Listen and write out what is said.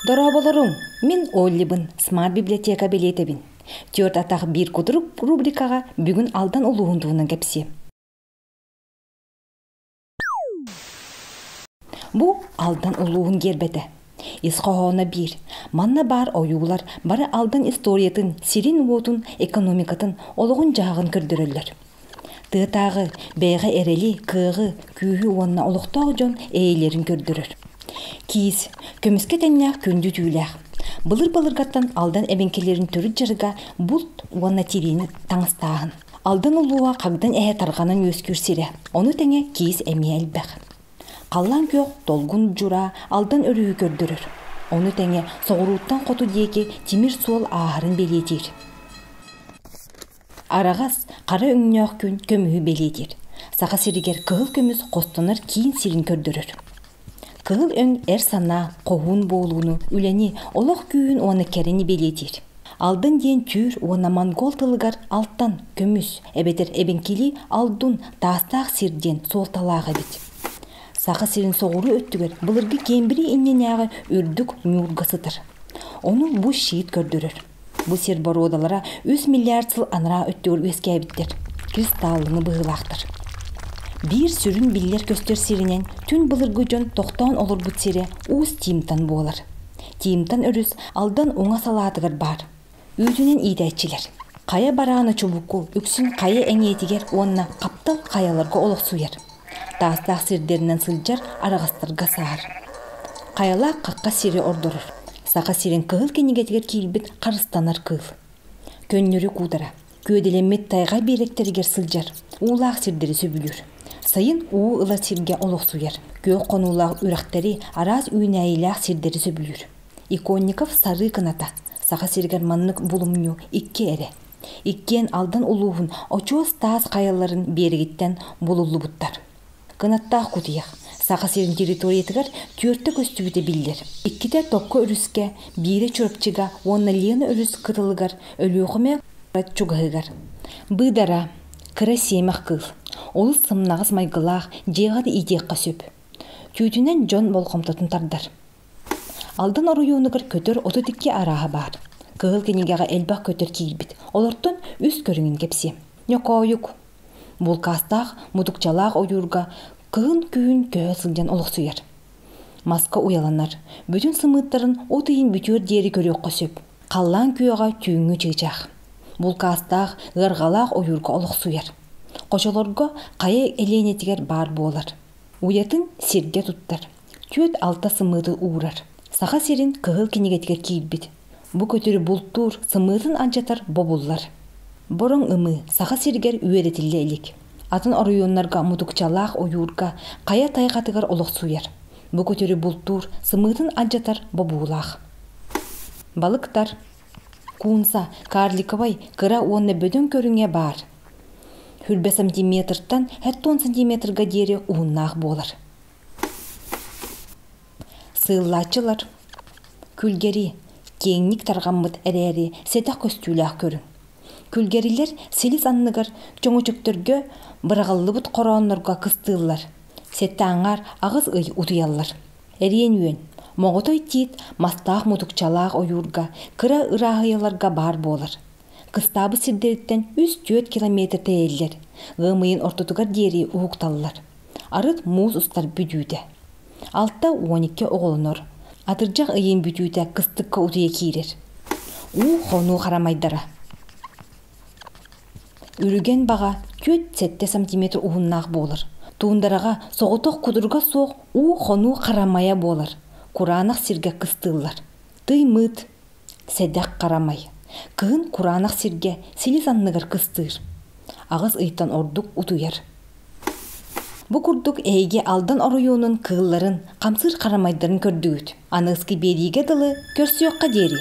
Дорооболоруҥ! Мин Оллибын, Smart библиотека билиэтэбин. Түөрт атах биир кутурук рубрикаҕа бүгүн Алдан улууһун туһунан кэпсиэм. Бу Алдан улууһун гиэрбэтэ. Ис хоһооно биир. Манна баар ойуулар бары Алдан историятын, сирин-уотун, экономикатын, олоҕун-дьаһаҕын көрдөрөллөр. Тыатааҕы, бэйэҕэ эрэли, кыаҕы, күүһү уонна олохтоох дьон эйэлэрин көрдөрөр. Киис, көмүскэ тэҥнээх күндү түүлээх. Былыр-былыргаттан Алдан эбэҥкилэрин төрүт дьарыга булт уонна тириини таҥастааһын. Алдан улууһа хагдан эһэ тарҕанан үөскүүр сирэ, ону тэҥэ киис эмиэ элбэх. Халлаан күөх долгун дьураа Алдан өрүһү көрдөрөр. Ону тэҥэ соҕурууттан хоту диэки тимир суол ааһарын бэлиэтиир. Араҕас, хара өҥнөөх күн көмүһү бэлиэтиир. Саха сиригэр кыһыл көмүс хостонор киин сирин көрдөрөр. Кыһыл өҥ эр санаа, хоһуун буолууну, үлэни, олох күүһүн уонна кэрэни бэлиэтиир. Алдан диэн түүр уонна монгол тылыгар алтан, көмүс, эбэтэр эбэҥкилии алдун, таастаах сир диэн суолталаах эбит. Саха сирин соҕуруу өттүгэр былыргы Кембрий иннинээҕи үрдүк ньуурга сытар. Ону бу щит көрдөрөр. Бу сир боруодалара 3 миллиард сыл анараа өттүгэр үөскээбиттэр, кристаллыҥы быһыылаахтар. Биир сүрүн биллэр-көстөр сиринэн түн былыргы дьон тохтоон олорбут сирэ Уус Тимтан буолар. Тимтан өрүс Алдан уҥа салаатыгар баар. Үүтүнэн иитээччилэр. Хайа бараана чубуку үксүн хайа эҥиэтигэр уонна хаптал хайаларга олохсуйар. Таастаах сирдэринэн сылдьар араҕастарга саһар. Хайалаах хахха сири ордорор. Саха сирин кыһыл кинигэтигэр киирбит харыстанар кыыл. Көннөрү куудара. Күөдэлэммит тайҕа биэрэктэригэр сылдьар. Уулаах сирдэри сөбүлүүр. Сайын уу ылар сиргэ олохсуйар. Күөх хонуулаах үрэхтэри, араас үүнээйилээх сирдэри сөбүлүүр. Иконников сарыы кыната. Саха сиригэр маннык булумньу икки эрэ. Иккиэн Алдан улууһун очуос таас хайаларын биэригиттэн булуллубуттар. Кынаттаах кутуйах Саха сирин территориятыгар түөртэ көстүбүтэ биллэр. Иккитэ Токко өрүскэ, биирэ Чурапчыга уонна Лена өрүс кытылыгар Өлүөхүмэ чугаһыгар. Быдара, кыра сиэмэх кыыл. Олус сымнаҕас майгылаах, дьиэҕэ да иитиэххэ сөп. Түүтүнэн дьон болҕомтотун тардар. Алдан оройуонугар көтөр 32 арааһа баар. Кыһыл кинигэҕэ элбэх көтөр киирбит. Олортон үс көрүҥүн кэпсиэм. Ньокоойук. Булкаастаах, мутукчалаах ойуурга кыһын күһүн көһө сылдьан олохсуйар. Маска уйаланар. Бүтүн сымыыттарын от ыйын бүтүөр диэри көрүөххэ сөп. Халлаан күөҕэ түүҥҥү чыычаах. Булкаастаах, ыарҕалаах ойуурга олохсуйар. Хочолорго хайа элиэнэтигэр баар буолар. Уйатын сиргэ туттар. Түөрт-алта сымыыты уурар. Саха сирин кыһыл кинигэтигэр киирбит. Бу көтөрү бултуур, сымыытын алдьатар бобуллар. Бороҥ ымыы Саха сиригэр үөрэтиллэ илик. Атын оройуоннарга мутукчалаах ойуурга, хайа тайҕатыгар олохсуйар. Бу көтөрү бултуур, сымыытын алдьатар бобуулаах. Балыктар. Куунса, карликовай, кыра уонна бөдөҥ көрүҥэ баар. Хүрбэ сантиметртан 70 сантиметрга диэри уһуннаах буолар. Сыыллааччылар Күлгэри, киэҥник тарҕаммыт эрээри сэтэх көстүүлээх көрүҥ. Күлгэрилэр силис анныгар чөҥөчөктөргө быраҕыллыбыт хорооннорго кыстыыллар, сэттэ аҥаар аҕыс ый утуйаллар. Эриэн үөн, моҕотой тиит мастаах мутукчалаах ойуурга, кыра ырааһыйаларга баар буолар. Кыстаабыт сирдэриттэн үс-түөрт километр тэйэллэр, ыам ыйын ортотугар диэри уһукталлар. Арыт муус устар бүтүүтэ. 6-12 оҕолонор. Атырдьах ыйын бүтүүтэ кыстыкка утуйа киирэр. Уу хонуу харамайдара. Үрүгэн баҕа 4-7 сантиметр уһуннаах буолар. Туундараҕа соҕотох кудурга суох уу хонуу харамайа буолар. Кураанах сиргэ кыстыыллар. Тый-мыыт, сэдэх харамай. Кыһын кураанах сиргэ силис анныгар кыстыыр. Аҕыс ыйтан ордук утуйар. Бу курдук эһиги Алдан оройуонун кыылларын, хамсыыр харамайдарын көрдүгүт. Аныгыскы биэриигэ дылы көрсүөххэ диэри.